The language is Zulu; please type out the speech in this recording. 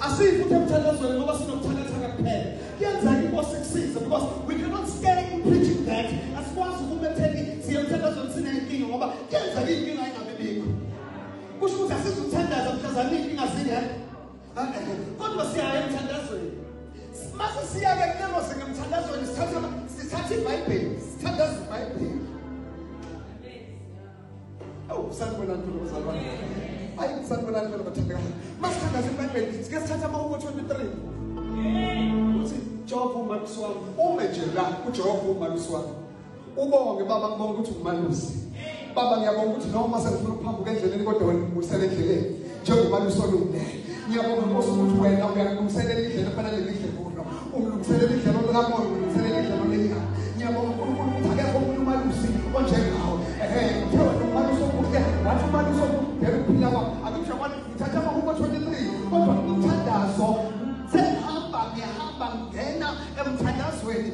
Asiyi futhi emthandazweni ngoba sinobuthakathaka kuphela. Kuyenzeka iNkosi ikusize, because we cannot stay in preaching that. Asikwazi ukuma ekutheni siye emthandazweni siney'nkinga, ngoba kuyenzeka iy'nkinga ingabi bikho. Kusho ukuthi asizuthandaza mhlazane iy'nkinga zingekho, kodwa siyaya emthandazweni. Mase siya-ke kulelo zinga emthandazweni, sithatha iBhayibheli, sithandaza iBhayibheli. Awu, sanibonani phela bazalwane. Ayi, sanibonani phela bathandekayo. Masithandaza iBhayibheli, sike sithathe amaHubo 23. Uthi Jehova umalusi wami, ume nje la uJehova umalusi wami. Ubonge baba, ngibonga ukuthi ungumalusi. Baba, ngiyabonga ukuthi noma sengifuna ukuphambuka endleleni, kodwa wena ungibuyisela endleleni njengomalusi olungileyo. Ngiyabonga Nkosi ukuthi wena uyangilungiselela indlela efanele ngidle kuno. Ungilungiselela indlela likamoya, ungilungiselela indlela lenyama. Ngiyabonga uNkulunkulu ukuthi akekho omunye umalusi onjengawe. Ehe, uthe wena umalusi omuhle, wathi umalusi omuhle ukuphila kwami. Angithi uyabona, ngithatha amaHubo 23, kodwa umthandazo sengihamba, ngiyahamba ngingena emthandazweni.